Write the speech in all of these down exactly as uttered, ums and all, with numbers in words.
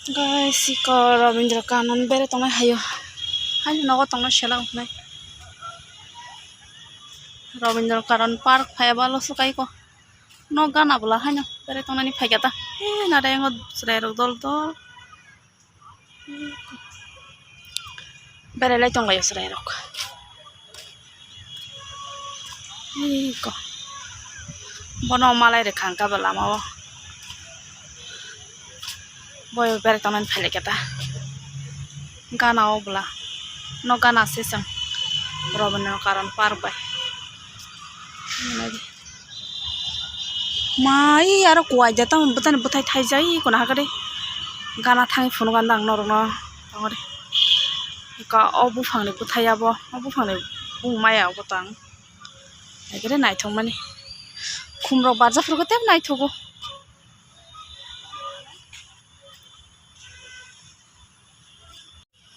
Guys, iko Rabindra Kanon bere tongnai hayo. Haino nogo tongnai sela wngnai. Rabindra Kanon Park phaiya balo sukaiko. No gana bwla haino bere tongnani phaikha ta. He nare yango chwrairok dol dol. Berai lai tonglaio chwrairok. Iko. Bono malai rwkha hwnkha bo lama o. Boyo berai tongnani phailaikha ta. Gana o bwla. No gana se chwng. Rabindra Kanon Park bai. Ma, ee, aro kuai da tamo bwthani bwthai thaijak, ee, kono hakhe de gana thangwi phunukgo ang norokno. Tongori ka o buphangni bwthai abo, o buphangni bung maya obo tang. Ekere naithokmani. Khumrok barjak phuru khe tei naithogo.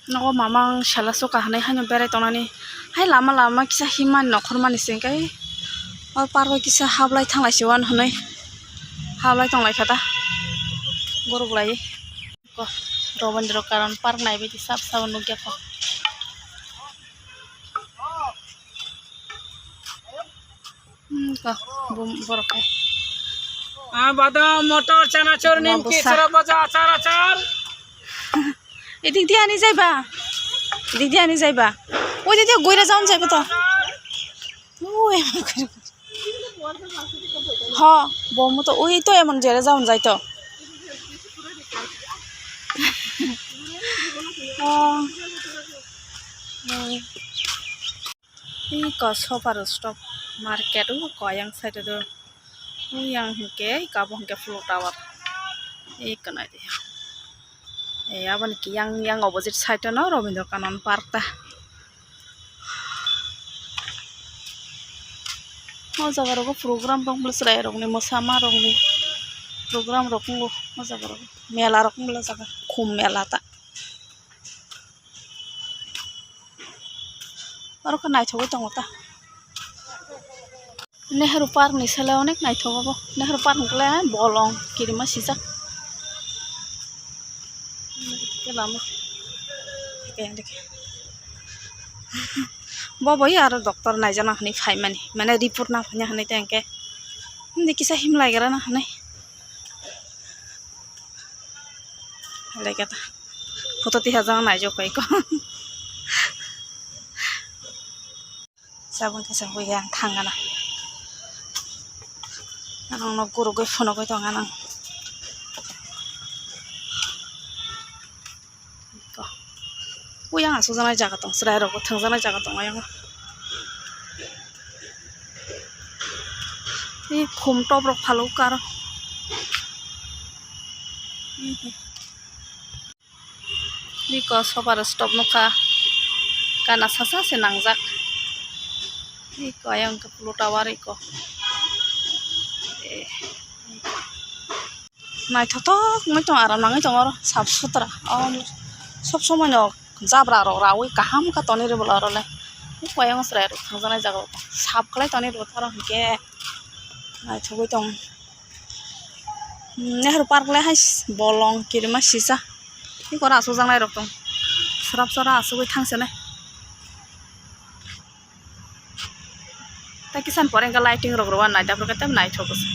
Nogo mamang sela suka hinui haino berai tongnani. Hai lama lama kisa himani nokhormani se hwnkhe o park o kisa hablai thanglai se uan hinui hablai tonglaikha ta. Guruk lai Rabindra Kanon Park naibaidi sab sabo nukjakha. Hmm, ka, bum, borok hai. Ah, badam, motor, chanachur, nimki, sura bhaja, achar, achar. Edik diya ani jaiba. Edik diya ani jaiba. Oi, edik diya goira jaun jaiba to. Oi, ha, bo mo to, oi, to emon jere jaun jai to. Oh. Iko super stop market o koyang side o yang hwnkhe iko abo hwnkhe flower. Iko naidi. E aboni yang yang opposite side o no Rabindra Kanon Park ta. O jaga rogo program rok bwswrai rokni mwsama rokni program rok wngo o jaga rogo mela rok wngo o jaga khum mela ta. Oro khe naithogwi tongo ta. Nehru Park ni sele onek naithok obo. Nehru Park hwnkhe bolong kirima sijak. Khe lama. Bo bai aro doctor naijana hinui phaimani. Mane report na phaina hinui tei hwnkhe. Hindi kisa himlai gra na hinui. Lekha ta. Photo tiha jang naijak pai ko. Sabun kisa hui yang thang gana. Ang no gurugwi phunugwi tong anang. Uyang asukjaknai jaga tong, chwrairokbo thwngjaknai jaga tong ayang. Tei khum top rok phalwi karo. Biko super stop nukha, gana sasa se nangjak. Biko ayang khe polo tower iko. Eh. Naithothok wngwi tongo, aram nangwi tongo oro, sap sutra. O sob somoi no jabra rok raui kaham khe tonwi rwbwla oro le. Koi ang chwrai rok thangjaknai jaga o sap khlai tonwi rwbwla oro hinkhe naithogwi tongo. Nehru Park le hai bolong kirima sisa. Tei oro asokjaknai rok tongo. Srap sora asogwi thangsinai. Tei kisan pore hwnkhe lighting rok rwui naida phuru khe tei naithok se.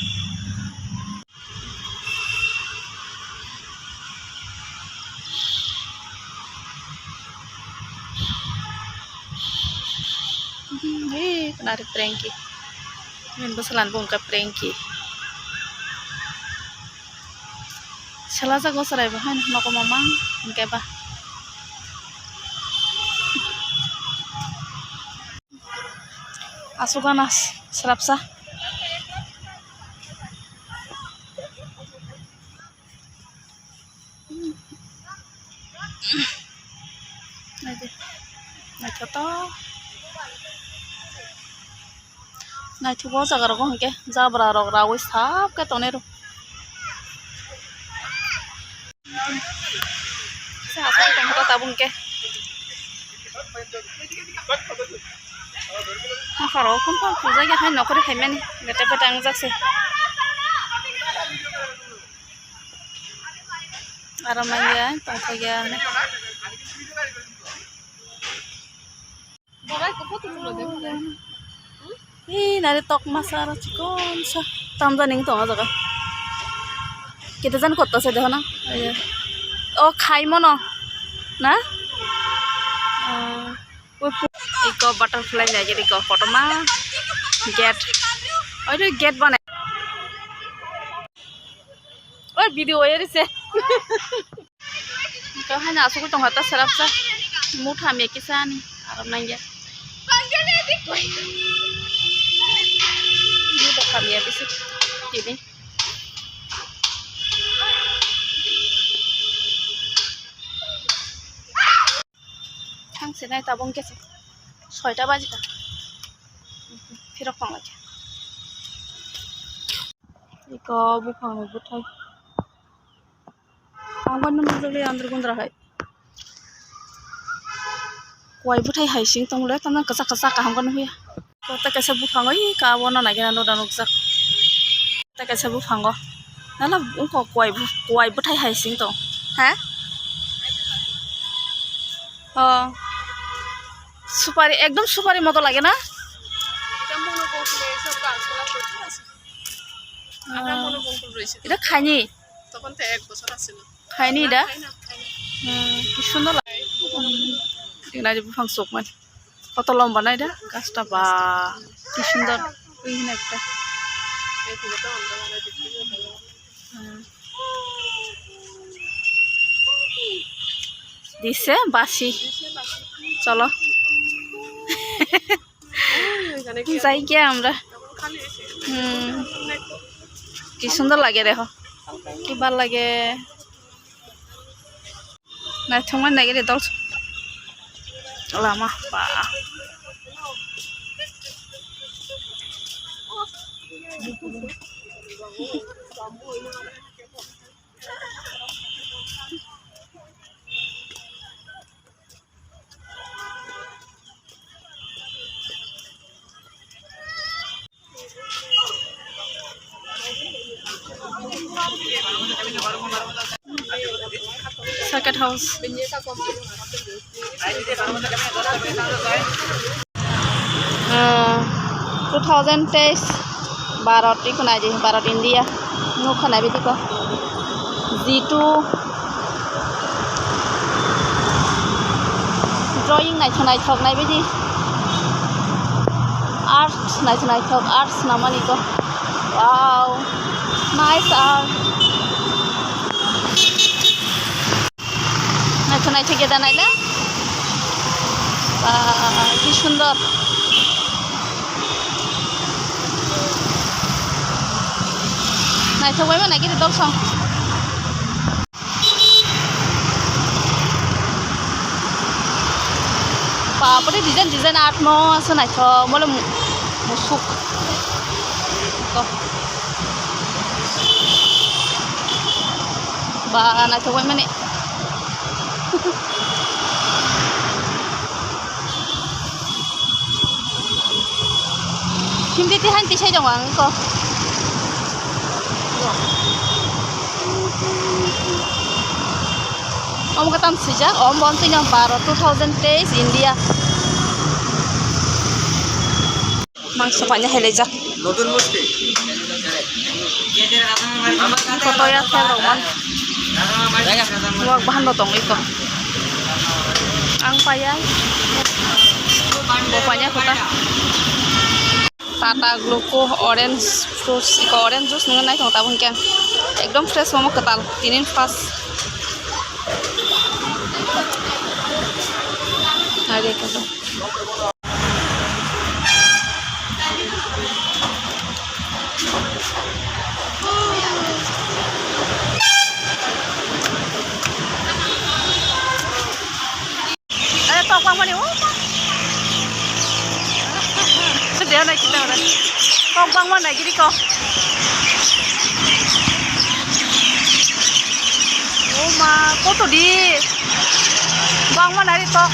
Ee, nari pranky. Bini bwswlani bo wngkha pranky. Sela jago chwrai bo haino nogo mamang hwnkhe ba. Asugana srapsa. Naithotok. Naithogo o jaga rogo hinkhe jabra rok raui sap khe tonwi rw. Sa aswk tongkha tabuk hinkhe. Nokha rok phano pujai khe hai nokori phaimani bete bete wngjak se. Aram manya tongthokya. Ee, nari tok masa aro chikon sa. Tamjani wng tong o jaga. Kita jan kotta se deho na. O khai mono. Na? Iko butterfly lagi iko kotorma. Gate. Oi, gate banai. Oi, video oi rise. Kau hanya asuk tong hata serap sa. Mutha me kisa ni. Aram nangya. Mutha me bisi. Kini. Thang se nai tabung kesa. Soita baji ka. Phirok pang lagi. Iko buphang ni bwthai. Ang bo nung nugwi andro gundra hai. Kuai bwthai hai sing tong le, tamo kwchak kwchak kaham khe nugya. Koto kaisa buphang oi ka, abono naikhe no da nukjak. Tei kaisa buphango. Nana wngkha kuai bu-, kuai bwthai hai sing tong. Ha? Oh. Supari, ekdom supari moto lage na? এটা মনোবল ছিল, এইসব গাছগুলা প্রচুর আছে। আমরা মনোবল রয়েছে। এটা খাইনি? তখন তো এক বছর আছিল। Khaini da? Khaina, khaina. Hmm, ki sundor lage. Hmm. Ina je buphang sokmani. Koto lomba nai da? Gasta ba. Ki sundor. Ui hina ekta. Hmm. Dise basi. Cholo. যাই গিয়া আমরা। হুম। কি সুন্দর লাগে দেখো। কি ভালো লাগে। নাইথংমা নাগিরে দল। Lama ba. Circuit House. Hmm, two thousand teis Bharat iko nai di, Bharat India. Nukha nai bidi ko. G two. Drawing naithok naithok nai bidi. Art naithok naithok, arts namani ko. Wow. Nice art. Naithok naithok geda naile. Ba, ki sundor. Naithok bai ma nai giri dol song. Bapre, design design art no asa naithok, mole mu-, musuk. To. Ba, naithok bai mani. Hindi tihan tisai dong ang ko. Omo khe tam swijak, omo bo twi nang baro two thousand teis India. Mangso paina hai laijak. নতুন মুষ্টি। Koto ya khe rok man. Wak bahan bo tong iko. Ang paya. Bo panya kota. Tata Gluco orange juice, iko orange juice nungwi naithok tabuk hwnkhe ekdom fresh momo kwtal tinin fresh. Nari khe. Eh, tok bangmani, oh, ma. Deha nai kita ora. Tok bangma nai giri ko. Oh ma, koto di. Bangma nai ri tok.